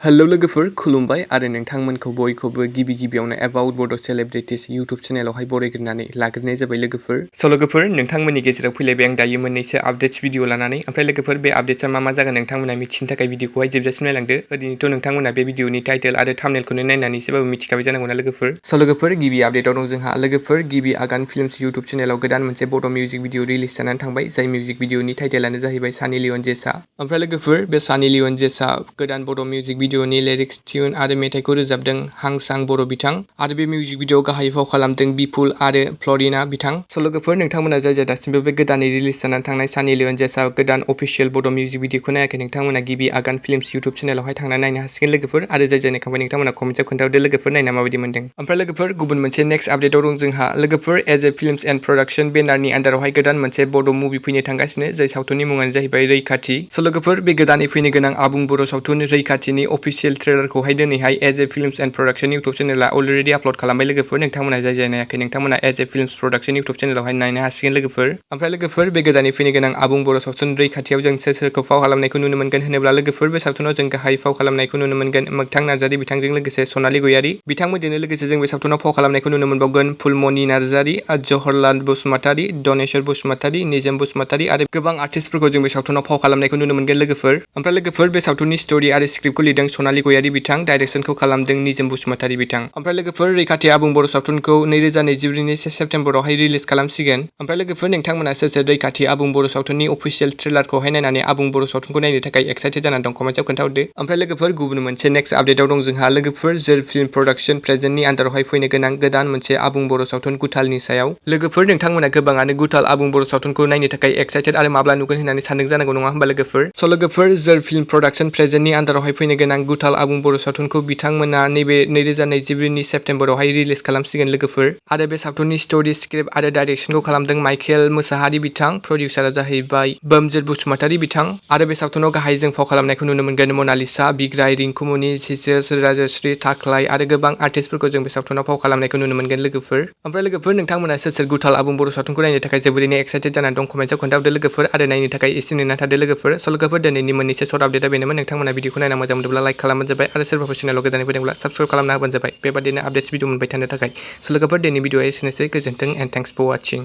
Hello लोगोफोर खुलुमबाय आरो नोंथांमोनखौ बयखौबो गिबियावनो एबाउट बड' सेलेब्रिटिस इउटुब चेनेलावहाय बरायग्रोनानै लाग्रोनाय जाबाय लोगोफोर। स' लोगोफोर नोंथांमोननि गेजेराव फैलायबाय आं दायो मोननैसो आपडेट्स भिडिअ लानानै। ओमफ्राय लोगोफोर बे आपडेट्सा मा जागोन नोंथांमोना मिथिनो थाखाय भिडिअखौहाय जोबजासिम नायलांदो। ओरैनोथ' नोंथांमोना बे भिडिअनि टाइटेल आरो थाम्बनेलखौनो नायनानै एसेबाबो मिथिखाबाय जानांगौना लोगोफोर। स' लोगोफोर गिबि आपडेटआव दं जोंहा लोगोफोर गिबि आगान फिल्म्स इउटुब चेनेलाव गोदान मोनसे बड' मिउजिक भिडिअ रिलिज जानानै थांबाय। जाय मिउजिक भिडिअनि टाइटेलानो जाहैबाय सानि लियन जेसा। ओमफ्राय लोगोफोर बे सानि लियन जेसा गोदान बड' मिउजिक भिडिअनि लिरिक्स टिउन आरो मेथाइखौ रोजाबदों हांसां बर' बिथां आरो बे मिउजिक भिडिअआव गाहाय फाव खालामदों बिपुल आरो फ्लरिना बिथां। स' लोगोफोर नोंथांमोना जाय दासिमबो बे गोदानै रिलिज जानानै थांनाय सानि लियन जेसा गोदान अफिसियेल बड' मिउजिक भिडिअखौ नायाखै नोंथांमोना गिबि आगान फिल्म्स इउटुब चेनेलावहाय थांनानै नायनो हासिगोन लोगोफोर। आरो जाय नायखांबाय नोंथांमोना कमेन्टआव खोन्थाहरदो लोगोफोर नायना माबायदि मोनदों। ओमफ्राय लोगोफोर गुबुन मोनसे नेक्स्ट आपडेटआव दं जोंहा लोगोफोर AJ A films and production बेनारनि आन्दारावहाय गोदान मोनसे बड' मुभि फैनो थांगासिनो जाय सावथुननि मुङानो जाहैबाय रैखाथि। स' लोगोफोर बे गोदानै फैनो गोनां आबुं बर' सावथुन रैखाथिनि अफिसियेल ट्रेलारखौहाय दिनैहाय AJ A films and production YouTube चेनेला अलरेडि आपल'ड खालामबाय लोगोफोर। नोंथांमोना जाय नायाखै नोंथांमोना AJ A films production YouTube चेनेलावहाय नायनो हासिगोन लोगोफोर। ओमफ्राय लोगोफोर बे गोदानै फैनो गोनां आबुं बर' सावथुन रैखाथियाव जों सोरखौ फाव खालामनायखौ नुनो मोनगोन होनोब्ला लोगोफोर बे सावथुनाव जों गाहाय फाव खालामनायखौ नुनो मोनगोन मोगथां नार्जारी बिथांजों लोगोसे सनालि गयारी बिथांमोनजोंनो लोगोसे जों बे सावथुनाव फाव खालामनायखौ नुनो मोनबावगोन फुलमनि नार्जारी, जहरलाल बसुमतारी, दनेश्वर बसुमतारी, निजोम बसुमतारी आरो गोबां आर्टिस्टफोरखौ जों बे सावथुनाव फाव खालामनायखौ नुनो मोनगोन लोगोफोर। ओमफ्राय लोगोफोर बे सावथुननि स्ट'रि आरो स्क्रिप्टखौ लिरदों सनालि गयारी बिथां, डाइरेक्सनखौ खालामदों निजोम बसुमतारी बिथां। ओमफ्राय लोगोफोर रैखाथि आबुं बर' सावथुनखौ 2024नि 1 सेप्तेम्बरावहाय रिलिज खालामसिगोन। ओमफ्राय लोगोफोर नोंथांमोना सोर रैखाथि आबुं बर' सावथुननि अफिसियेल ट्रेलारखौहाय नायनानै आबुं बर' सावथुनखौ नायनो थाखाय एक्साइटेड जानानै दं कमेन्टआव खोन्थाहरदो। ओमफ्राय लोगोफोर गुबुन मोनसे नेक्स्ट आपडेटआव दं जोंहा लोगोफोर जोर फिल्म प्रडाक्शन प्रेजेन्टनि आन्दारावहाय फैनो गोनां गोदान मोनसे आबुं बर' सावथुन गुथालनि सायाव। लोगोफोर नोंथांमोना गोबाङानो गुथाल आबुं बर' सावथुनखौ नायनो थाखाय एक्साइटेड आरो माब्ला नुगोन होननानै सानदों जानांगौ नङा होमबा लोगोफोर। स' लोगोफोर जोर फिल्म प्रडाक्शन प्रेजेन्टनि आन्दारावहाय फैनो गोनां गुथाल आबुं बर' सावथुनखौ बिथांमोना नैबे 2024नि सेप्तेम्बरावहाय रिलिज खालामसिगोन लोगोफोर। आरो बे सावथुननि स्ट'रि स्क्रिप्ट आरो डाइरेक्सनखौ खालामदों माइकेल मोसाहारि बिथां, प्रडिउसारा जाहैबाय बोमजोर बसुमतारी बिथां आरो बे सावथुनाव गाहाय जों फाव खालामनायखौ नुनो मोनगोन मनालिसा, बिग्राय, रिंकुमनि, जिजोस, राजश्री, थाख्लाय आरो गोबां आर्टिस्टफोरखौ जों बे सावथुनाव फाव खालामनायखौ नुनो मोनगोन लोगोफोर। ओमफ्राय लोगोफोर नोंथांमोना सोर गुथाल आबुं बर' सावथुनखौ नायनो थाखाय जोबोरैनो एक्साइटेड जानानै दं कमेन्टआव खोन्थाहरदो लोगोफोर आरो नायनो थाखाय एसे नेना थादो लोगोफोर। स' लोगोफोर दिनैनि मोननैसो सर्ट आपडेटआ बेनोमोन। नोंथांमोना भिडिअखौ नायना मोजां मोनदोंब्ला लाइक खालामबानो जाबाय आरो सोरबाफोर चेनेलाव गोदानै फैदोंब्ला साबस्क्राइब खालामना होबानो जाबाय बेबादिनो आपडेट्स भिडिअ मोनबाय थानो थाखाय। स' लोगोफोर दिनैनि भिडिअआ एसेनोसै गोजोन्थों एन्ड थेंक्स फर वाचिं।